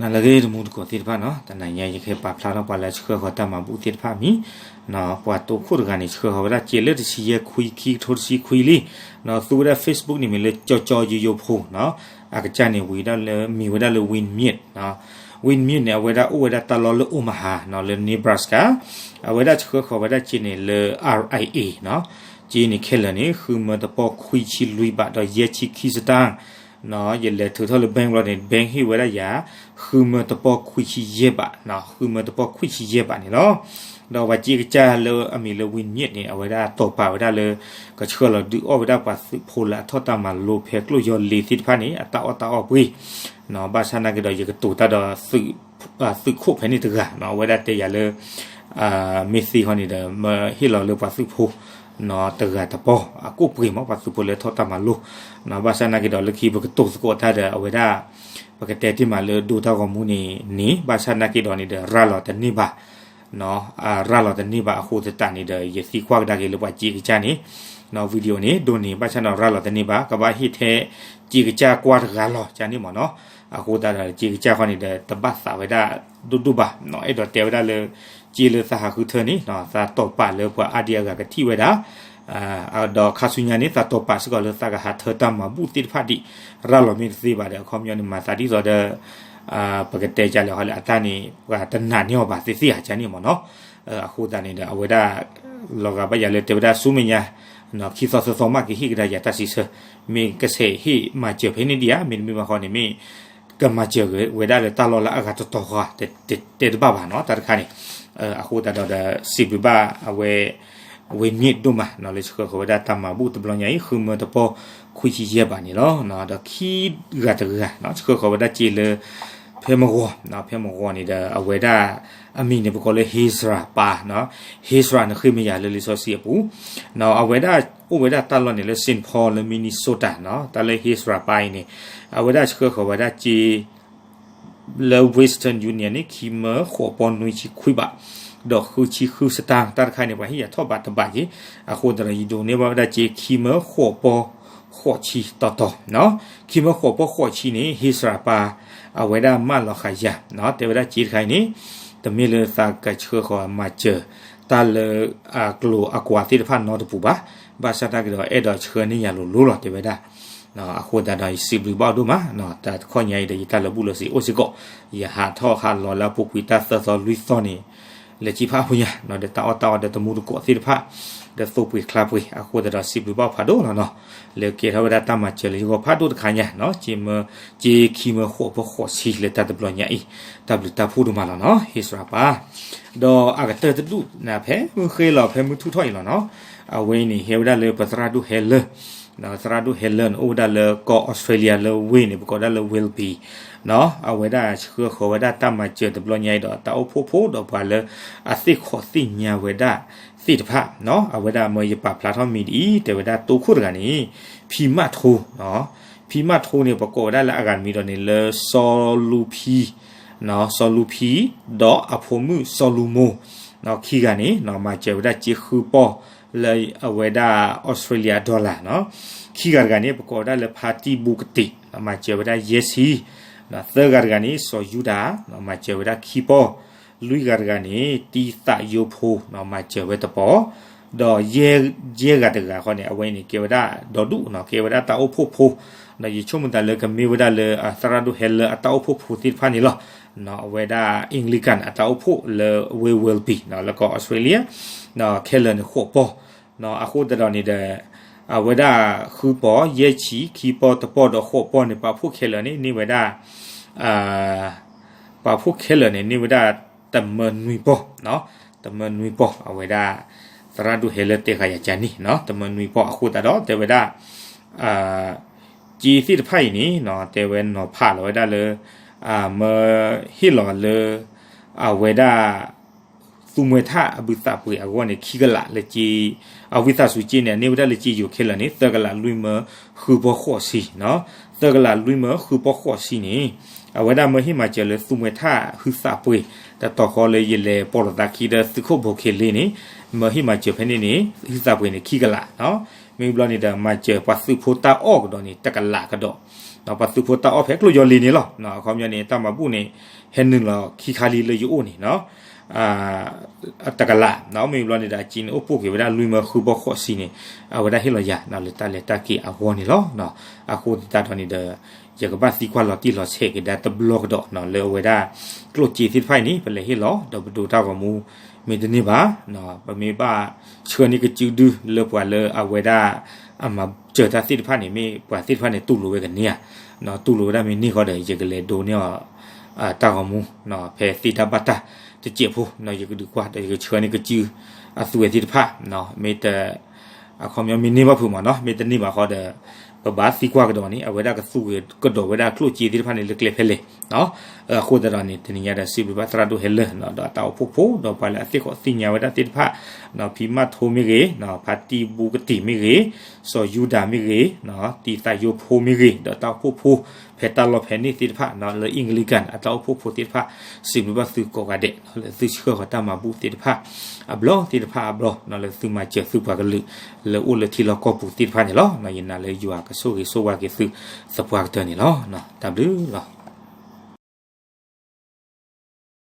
နၤလၢအဂ့ၤ တမူတကိးသ့ၣ်တဖၣ်နီၤ, တနံၤညါယကဟဲပာ်ဖျါထီၣ်ပှၤလၢဆှၢဃီၤတၢ်မၤဘူၣ်သ့ၣ်တဖၣ်မံၤ, ပှၤတိခိၣ်တဂၤန့ၣ် ဆှၢဃီၤဝဲဒၣ်စ့လၢတဆံယဲၢ်ခွံ ခံကထိတဆံခွံလံ, သူဝဲဒၣ် Facebook န့ၣ်မ့ၢ်လၢကၠီကၠီယိယိဖိနီၤ, အကစၢ်န့ၣ်ဝံၤဒၣ်လၢမ့ၢ်ဝဲဒၣ်လၢ Win Myint နီၤ, Win Myint န့ၣ် အဝဲဒၣ်အိၣ်ဝဲဒၣ်တၢ်လီၢ်လၢ Omaha နီၤ လၢ Nebraska, အဝဲဒၣ်ဆှၢဃီၤဝဲဒၣ်စ့န့ၣ်လၢ R I A နီၤ, စ့န့ၣ်ခဲလၢာ်န့ၣ် ဃုမၢတပီၢ်ခွံဆံလွံၢ်ဘးဒီးယဲၢ်ဆံခံစတၢၢ် ယလဲၤထုးထီၣ်လၢ bank ဘျီန့ၣ် bank ဟ့ၣ်ဝဲဒၣ်ယၤ ဃုမၢတပီၢ်ခွံဆံယဲၢ်ဘး, ဃုမၢတပီၢ်ခွံဆံယဲၢ်ဘးန့ၣ်လီၤ. ဒီးပှၤစ့ကစၢ်လၢအမံၤလၢ Win Myint န့ၣ် အဝဲဒၣ်တီၢ်ပာ်ဝဲဒၣ်လၢ ကဆှၢလီၤဒုးအီၣ်ဝဲဒၣ်ပှၤသုးဖိလၢအထီၣ်တၢ်မၤလိဖဲကျိၣ်ယီၤလ့ၤသ့ၣ်တဖၣ်န့ၣ် အတၢ်အီၣ်တၢ်အီပှ့ၤ, ဘၣ်ဆၣ်နာ်က့ဒီး ယကတိၤတၢ်ဒီး သုးခိၣ်ဖဲန့ၣ်တဂၤနီၤ, အဝဲဒၣ်တဲယၤလၢ မ့ၢ်သ့ဃီန့ၣ်ဒီး မၢဟ့ၣ်လီၤလၢပှၤသုးဖိ တဂၤတပီၢ် အကိၣ်ပှ့ၤမး ပှၤသုးဖိလၢထီၣ်တၢ်မၤလိ, ဘၣ်ဆၣ်နာ်က့ဒီး လၢခံပကတိၤသကိးတၢ်ဒီး အဝဲဒၣ် ပကတဲတ့ၢ်မးလၢဒိတၢ်ဂီၤမူန့ၣ်န့ၣ် ဘၣ်ဆၣ်နာ်က့ဒီးန့ၣ်ဒီး ရၤလီၤတန့ၢ်ဘၣ် ရၤလီၤတန့ၢ်ဘၣ်အဃိသတးန့ၣ်ဒီး ယသံကွၢ်ကဒါက့ၤလၢပှၤစ့ကစၢ်န့ၣ် video န့ၣ် ဒိန့ၣ် ဘၣ်ဆၣ်ဒီးရၤလီၤတန့ၢ်ဘၣ် ကဘၣ်ဟ့ၣ်ထဲစ့ကစၢ်ကွၢ်တဂၤလီၤ ကန့ၣ်မးနီၤ, အဃိသတးဒီး စ့ကစၢ်ဃီန့ၣ်ဒီး တဘၣ်သးဝဲဒၣ်ဒိၣ်ဒိၣ်ဘၣ်, အဲၣ်ဒိးတဲဝဲဒၣ်လၢ စ့လၢသးဟးဃုထၢန့ၣ် သးတီၢ်ပာ်လၢပှၤအါဒံအါဂၤကထံၣ်ဝဲဒၣ် ဒီးခါဆူညါန့ၣ် သးတီၢ်ပာ်စ့ၢ်ကီးလၢသးကဟးထၢတၢ်မၤဘူၣ်သ့ၣ်တဖၣ်ဒံး, ရၤလီၤမ့ၢ်တသ့ဘၣ်ဒီး အခီပညီန့ၣ် မၤသးဒ်သိးဒီး ပကတဲကလဲာ်ဟီလၢအတၢ်န့ၣ် ပှၤတနာ်န့ၢ်အီၤဘၣ်သ့ၣ်သ့ၣ်ဧါ ကန့ၣ်မးနီၤ, အဃိသတးန့ၣ်ဒီး အဝဲဒၣ် လီၤဂာ်ဘၣ်ယၤလၢတဲဝဲဒၣ်ဆူမဲာ်ညါ ခံသီသၢသီမးကဟ့ၣ်ကဒါယၤတၢ်စံးဆၢ, မ့ၢ်ကဆဲးဟ့ၣ်မၤစၢၤဖဲန့ၣ်ဒံးဧါ, မ့တမ့ၢ်ဘၣ်ဃီန့ၣ် မ့ၢ်ကမၤစၢၤဝဲဒၣ်လၢတၢ်လီၢ်လၢအဂၤတတီၤဃီ တဲတဘၣ်ဘၣ်နီၤ တၢ်တခါန့ၣ်, အဃိသတးဒီး စံးဘျုးဘၣ်အဝဲ ဝ့ၢ်မ့ၢ်ဒိၣ်မးနီၤ လၢဆှၢဃီၤဝဲဒၣ်တၢ်မၤဘူၣ်တဘျီညါအံၤ ဃုမၢတပီၢ်ခွံဆံယဲၢ်ဘးန့ၣ်လီၤ. ဒီးခံဂၤတဂၤနီၤ ဆှၢဃီၤဝဲဒၣ်စ့လၢ ဖဲမဂီၤ, ဖဲမဂီၤန့ၣ်ဒီး အဝဲဒၣ်အမံၤန့ၣ် ပကိးလၢ Hezra ပၢ်နီၤ, Hezra န့ၣ်ဃ့မ့ၢ်ယၤလၢလံာ်စီဆှံအပူၤ, အဝဲဒၣ်အိၣ်ဝဲဒၣ်တၢ်လီၢ်န့ၣ်လၢ Saint Paul လၢ Minnesota နီၤ, တၢ်လၢ Hezra ပၢ်အံၤန့ၣ် အဝဲဒၣ်ဆှၢဃီၤဝဲဒၣ်စ့ လၢ Western Union န့ၣ် ခံမၢဃိးပီၢ်နွံဆံခွံဘး ဒီးဃုဆံဃုစတၢၢ် တၢ်တခါန့ၣ် ပှၤဟ့ၣ်ယၤထီၣ်ဘးတဘးက့ၤ, အဃိသတးဒီး ယဒိးန့ၢ်ဘၣ်ဝဲဒၣ်စ့ ခံမၢဃိးပီၢ်ဃိးဆံတီတီနီၤ, ခံမၢဃိးပီၢ်ဃိးဆံန့ၣ် Hezra ပၢ် အဝဲဒၣ်မၢလီၤဃာ်ယၤ, တဲဝဲဒၣ်စ့တခါအံၤန့ၣ် တမ့ၢ်လၢသးကဆှၢဃီၤမၤစၢၤ တၢ်လၢအကျိၤအကွာ်သ့ၣ်တဖၣ်နီတပူၤဘၣ်, ဘၣ်ဆၣ်တၢ်ကဒီး အဲၣ်ဒိးဆှၢန့ၢ်ယၤလိၤလိၤလီၤ တဲဝဲဒၣ် အဃိသတးဒီး ယစံးဘျုးဘၣ်အီၤဒိၣ်မး, တၢ်တခီညါအံၤဒီး ယတၢ်လၢာ်ဘူၣ်လၢာ်စ့အိၣ်စ့ၢ်ကီး, ယဟးထီၣ်ဟးလီၤလၢအပူၤကွံာ်တၢ်သၢသီလွံၢ်သီန့ၣ်, လဲၤစံဖးအဖိညါ, ဒီးတၢ်အီၣ်တၢ်အီဒီးတမူတကိးသ့ၣ်တဖၣ်, ဒီးသိပှ့ၤချါပှ့ၤ, အဃိသတးဒီး စံးဘျုးဘၣ်အီၤဖးဒိၣ်လီၤနီၤ, လၢကဲထီၣ်ဝဲဒၣ်တၢ်မၤစၢၤလၢယဂီၢ်ဖးဒိၣ်တခါညါ, စ့မၢ, စ့ခံမၢဃိးပီၢ်ဃိးဆံလၢတၢ်တဘျီညါအံၤ, တၢ်ဘျုးတၢ်ဖှိၣ်ဒိၣ်မးလီၤနီၤ, Hezra ပၢ် ဒီးအကတၢၢ်တဒူၣ်န့ၣ် ဖဲမုၢ်ဃ့လီၤ ဖဲမုၢ်ထူၣ်ထီၣ်အံၤလီၤနီၤ, အဝဲအံၤန့ၣ် ဟဲဝဲဒၣ်လၢပသရၣ်ဒိၣ်ဟဲလၢာ်, သရၣ်ဒိၣ်ဟဲလၢာ်န့ၣ် အိၣ်ဝဲဒၣ်လၢကီၢ်အီစထြ့လယါလၢဝ့ၢ်န့ၣ် ပကိးဒၣ်လၢ Wilby နီၤ, အဝဲဒၣ်ဆှၢဃီၤဝဲဒၣ်တၢ်မၤစၢၤတဘျီညါအံၤဒီး တၢ်အိၣ်ဖှိၣ်ဖိဒီးပှၤလၢအသ့ၣ်ခီၣ်သ့ၣ်ညါဝဲဒၣ်သ့ၣ်တဖၣ်, အဝဲဒၣ်မၢယပာ်ဖျါထီၣ်မံၤဒ်အံၤ တဲဝဲဒၣ်တိခိၣ်တဂၤန့ၣ် ဖံမၣ်ထိ, ဖံမၣ်ထိန့ၣ် ပကိးဝဲဒၣ်လၢအဂၤတမံၤဒီးန့ၣ် လၢစီၤလူဖံ စီၤလူဖံ, ဒီးအဖိမုၣ်စီၤလူမိၢ်, ခံဂၤန့ၣ် မၤစၢၤဝဲဒၣ်စ့ဃုပီၢ် လၢအဝဲဒၣ် Australia dollar နီၤ, ခံဂၤတဂၤန့ၣ် ပကိးဝဲဒၣ်လၢဖါတံၢ်ဘူးကတံး မၤစၢၤဝဲဒၣ်ယဲၢ်ဆံ, သၢဂၤတဂၤန့ၣ် စီၤယူဒၤ မၤစၢၤဝဲဒၣ်ခံပီၢ်, လွံၢ်ဂၤတဂၤန့ၣ် တံသးယိဖိ မၤစၢၤဝဲတပီၢ်, ဒီးယဲၢ်ဂၤတဂၤဃီန့ၣ် အဝဲန့ၣ် ကဲဝဲဒၣ်ဒီဒူၣ်နီၤ, ကဲဝဲဒၣ်တၢ်အိၣ်ဖှိၣ်ဖိ, ဒီးယဆိကမိၣ်သးလၢကမ့ၢ်ဝဲဒၣ်လၢသရၣ်ဒိၣ်ဟဲလၢာ်အတၢ်အိၣ်ဖှိၣ်ဖိသ့ၣ်တဖၣ်န့ၣ်လီၤ, အဝဲဒၣ် Anglican အတၢ်အိၣ်ဖှိၣ်လၢဝ့ၢ် Wilby လၢကီၢ် Australia, ခဲလၢာ်န့ၣ်ဃိးပီၢ်, အဃိသတးဒီးန့ၣ်ဒီး အဝဲဒၣ်ဃုပီၢ် ယဲၢ်ဆံ ခံပီၢ် တပီၢ်ဒီးဃိးပီၢ်န့ၣ် ပာ်ဖှိၣ်ခဲလၢာ်န့ၣ် န့ၢ်ဝဲဒၣ် ပာ်ဖှိၣ်ခဲလၢာ်န့ၣ် န့ၢ်ဝဲဒၣ်တမၢနွံပီၢ်, တမၢနွံပီၢ် အဝဲဒၣ် သရၣ်ဒိၣ်ဟဲလၢာ်တဲဃာ်ယၤကန့ၣ် တမၢနွံပီၢ်အဃိသတးဒီး တဲဝဲဒၣ် စ့သ့ၣ်တဖၣ်အံၤန့ၣ် တဲဝဲနီၤဖးလီၤဝဲဒၣ်လၢ မၢဟ့ၣ်လီၤလၢ အဝဲဒၣ် သူမှဲထၣ်အဘုးသးပှ့ၤအဂီၢ်န့ၣ် ခံကလးလၢစ့, အဝံသးစူၤစ့န့ၣ် အန့ၢ်ဝဲဒၣ်လၢစ့ယိၤခဲလၢာ်န့ၣ် သၢကလးလွံၢ်မၢဃုပီၢ်ဃိးဆံ, သၢကလးလွံၢ်မၢဃုပီၢ်ဃိးဆံန့ၣ် အဝဲဒၣ်မၢဟ့ၣ်မၤစၢၤလၢသူမှဲထၣ်ဟုသးပှ့ၤ တတီၤဃီလၢယလဲၤပိာ်လိာ်သးခံဒီးသုးခိၣ်ဘိးခ့လ့န့ၣ် မၢဟ့ၣ်မၤစၢၤဖဲန့ၣ်န့ၣ် ဟုသးပှ့ၤန့ၣ် ခံကလး, မ့ၢ်ဘျီန့ၣ်ဒီး မၤစၢၤပှၤသုးဖိတၢ်အီၣ်ကဒီးန့ၣ် တကလးကဒီး, ပှၤသုးဖိတၢ်အီၣ်ဖဲကျိၣ်ယီၤလံၤန့ၣ်လီၤ. အခီပညီန့ၣ် တၢ်မၤဘူၣ်န့ၣ် ဟဲနုာ်လီၤခံခါလံလၢယအိၣ်န့ၣ် တကလး, မ့ၢ်ဘျီန့ၣ်ဒီး အစ့န့ၣ် အိၣ်ပိၢ်က့ၤဝဲဒၣ်လွံၢ်မၢဃုဘီၣ်ဃိးဆံန့ၣ်, အဝဲဒၣ်ဟ့ၣ်လီၤယၤလၢတၢ်လဲၤတၢ်က့ၤအဂီၢ်န့ၣ်လီၤ. အဃိသတးဒီးန့ၣ်ဒီး ယကဘၣ်သံကွၢ်လီၤတံၢ်လီၤဆဲးက့ၤဒၣ်တဘျီကဒီး လၢအဝဲဒၣ် ကျိၣ်စ့သ့ၣ်တဖၣ်အံၤန့ၣ် ပလဲၤဟ့ၣ်လီၤ ဒီးပဒိးတၢ်ဂီၤမူ မ့ၢ်တန့ၢ်ဘၣ်, ပမ့ၢ်ဘၣ်ဆှၢန့ၢ်ကစုဒုလၢပှၤလၢအဝဲဒၣ် အမၤစၢၤတၢ်သ့ၣ်တဖၣ်န့ၣ် မ့ၢ်ပှၤသ့ၣ်တဖၣ်န့ၣ် တူၢ်လိာ်ဝဲကန့ၢ်ဧါ, တူၢ်လိာ်ဝဲဒၣ်မ့ၢ်န့ၢ်ဃီဒီး ယကလဲၤဒိးန့ၢ်အီၤ တၢ်ဂီၤမူ ဖဲသ့တၢ်ဘၣ်တၢ်တစဲးဖိ ယကဒုးကွၢ်ဒီးယကဆှၢန့ၢ်ကစု အသုဝဲသ့ၣ်တဖၣ် မ့ၢ်တ အခီပညီမ့ၢ်န့ၢ်ဘၣ်ဖုးမးနီၤ, မ့ၢ်တန့ၢ်ဘၣ်ဃီဒီး ပဘၣ်သံကွၢ်ကဒီးန့ၣ် အဝဲဒၣ်ကသူကဒီးဝဲဒၣ်ကျိၣ်စ့သ့ၣ်တဖၣ်န့ၣ်လၢကျဲဖဲလဲၣ်. အဃိသတးဒီးန့ၣ် တနံၤညါဒီး စံးဘျုးဘၣ်သရၣ်ဒိၣ်ဟဲလၢာ် ဒီးတၢ်အိၣ်ဖှိၣ်ဖိ ဒီးပှၤလၢအသ့ၣ်ခီၣ်သ့ၣ်ညါဝဲဒၣ်သ့ၣ်တဖၣ်, ဖံမၣ်ထိမ့ၢ်ဂ့ၤ, ဖါတံၢ်ဘူးကတံာ်မ့ၢ်ဂ့ၤ, စီၤယူဒၤမ့ၢ်ဂ့ၤ, တံၤသးယိဖိမ့ၢ်ဂ့ၤ ဒီးတၢ်အိၣ်ဖှိၣ်ဖိ ဖဲတၢ်လီၢ်ဖဲန့ၣ်သ့ၣ်တဖၣ် လၢ Anglican အတၢ်အိၣ်ဖှိၣ်ဖိသ့ၣ်တဖၣ် စံးဘျုးဘၣ်သုကိးဂၤဒဲး လၢသုဆှၢဃီၤတၢ်မၤဘူၣ်သ့ၣ်တဖၣ် အဘျီသ့ၣ်တဖၣ်အဘျီ လၢသုမၤစၢၤသုပှၤကလုာ် လၢအိၣ်လၢထံလီၢ်ကီၢ်ပူၤသ့ၣ်တဖၣ်န့ၣ်လီၤ. ယနာ်လၢယွၤကဆိၣ်ဂ့ၤဆိၣ်ဝါက့ၤသုသပှၢ်ကတၢၢ်န့ၣ်လီၤ. တၢ်ဘျုးလီၤ.